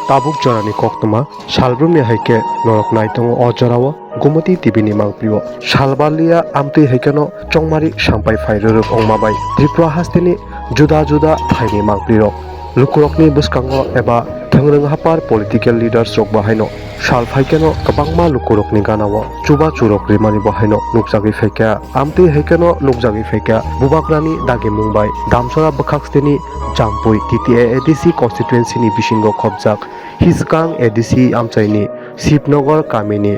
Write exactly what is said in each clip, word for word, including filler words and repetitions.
Tabuk jorani koktwma, salbrumni hai khe norok nai tongo o jorao Gumoti T V ni mangprio. Salbaliya amtwi hai kheno chongmari sampai phai rwrwk ongma bai Tripura hasteni juda juda thaini mangprirok lukurokni bwskango eba thwngrwng hapar political leaders rok bahaino sal phai kheno kwbangma lukurokni ganao chubachu rok rimani bahaino nukjagwi phaikha. Amtwi hai kheno nukjagwi phaikha Bubagrani dagimung bai Damsora bwkhaksteni Jampui T T A A D C constituency ni bisingo khopjak Hiskang A D C amchaini Shibnagar kamini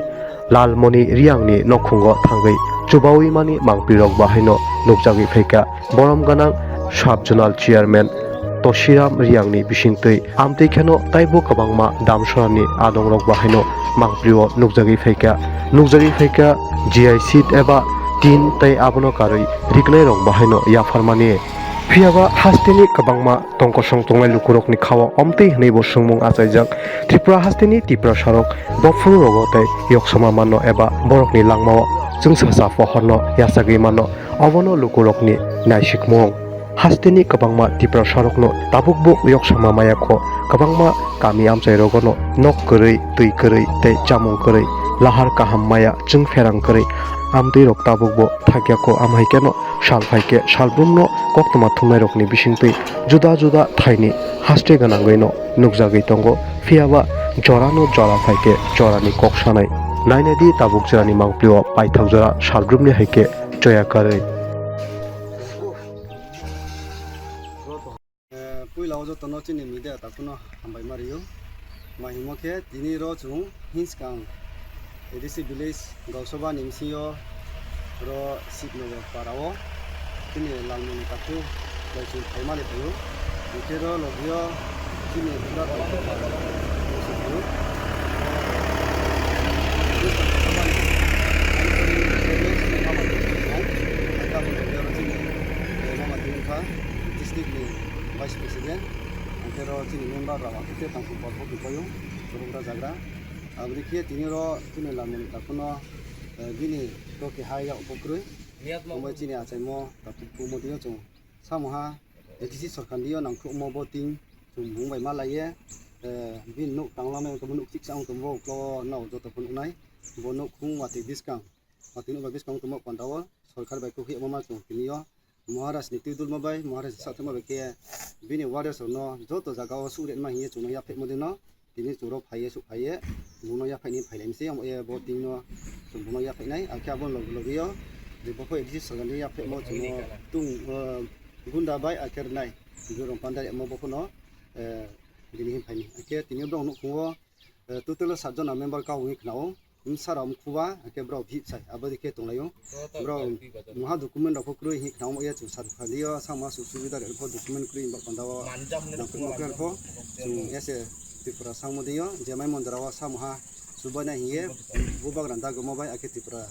Lalmoni Riyangni nokhungo thangwi chubawi mani mangprirok bahaino nukjagwi phaikha. Borom gwnang Sub Zonal Chairman Toshiram Riyangni bisingtwi amtwi kheno taibo kwbangma Damsorani adongrok bahaino mangprio nukjagwi phaikha. Nukjagwi phaikha G I seat eba tin tei abono karwi riknairok bahaino yapharmani. Phiyaba hasteni kwbangma tongkosong tongnai lukurokni khao omtwi hwnwi bo swngmung achaijak. Tripura hasteni Tiprasarok bophuru rogo tei yoksoma mano eba borokni langmao chwngsacha pohorno yachagwi mano, obono lukurokni naisikmung. Hasteni kwbangma Tiprasarokno tabukbo yoksoma maya kho, kwbangma kami amchai rogono nok kwrwi, twi kwrwi tei chamung kwrwi lahar kaham maya chwng pherang kwrwi amtwi rok tabukbo thakya kho, amhai kheno sal phai khe salbrumno koktwma thumnairokni bisingtwi juda juda thaini haste gwnangwino nukjagwi tongo, phiyaba jorano jora phai khe jorani kok sanai. Nainadi tabuk jorani mangprio paithak jora salbrumni hai khe choya karwi. Eh, puila o jotono chini media takhwno hambai ma rio. Ma himo khe tini ro chwng hinskang A D C village Gausoba ni bisingo ro Sibnagar para o chini Lalmoni takhuk bai chwng phaimani phaio. Hwnkhe ro logio chini Bubagra para o chwng phaio. Hinskang Gausoba ni ani pori chini mama tong. Tabuk logio ro chini, eh, mama tong wngkha district ni Vice President, hwnkhe ro chini member rok, hwnkhe tei tangkhung borok bo tongpaio, borok rok jagra. Aboni khe tini ro chini Lalmoni takhwno, eh, bini to keha yak bo kwrwi. Omo chini achaimo takhuk Gumoti o chwng samoha A D C sorkar ni o nangkhukmo bo ting chwng bung bai ma laiye. Eh, bini nuk tanglamai wngkha, bo nuk chiksa wngkha, bo uklo o nao joto phano nuknai. Bo nukhung watwi bwskang, watwi nukba bwskang tongmo panda o sorkar bai kok hiyamo ma chwng tini o. Maharaj ni twi dulma bai, Maharaj ni sathakma bai khe bini warriors rok no joto jaga o suk rema hiye chwngno yaphaimo dino, tini chwng rok phaiye suk phaiye, bono yaphaini phailaini se, omo ye bo ting no chwng bono yaphainai, akhe aboni logi logi o je bo phai exist sagani yaphaimo chwngno tung, eh, gunda bai akhe rwnai, borok panda remo bo phano, eh, bini hin phaini, akhe tini borok nukhungo, eh, total o sat jona member kau wngwi khnao. Bwsarok mkhuba, hwnkhe borok bihik sai, abo dikhe tonglaio. Borok maha document rok kwrwi hinwi khna wngya, chwng sar khalio, sangma suk subida rok document kwrwi hinba panda o nangkukma khe rokho. Chwng S A Tripura sangmo dei o, je mai mondra o samoha subaina hinye, bubagra dagwma bai akhe Tripura,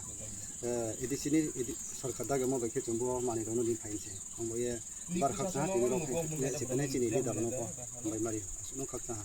eh, A D C ni, A D C sarkar dagwma bai khe chwng bo manwi rokno din phainse. Ang bo ye bar khaksa ha tini rok khe, ne chiknai chini leader no bo bai mari, aswk no khaksa ha.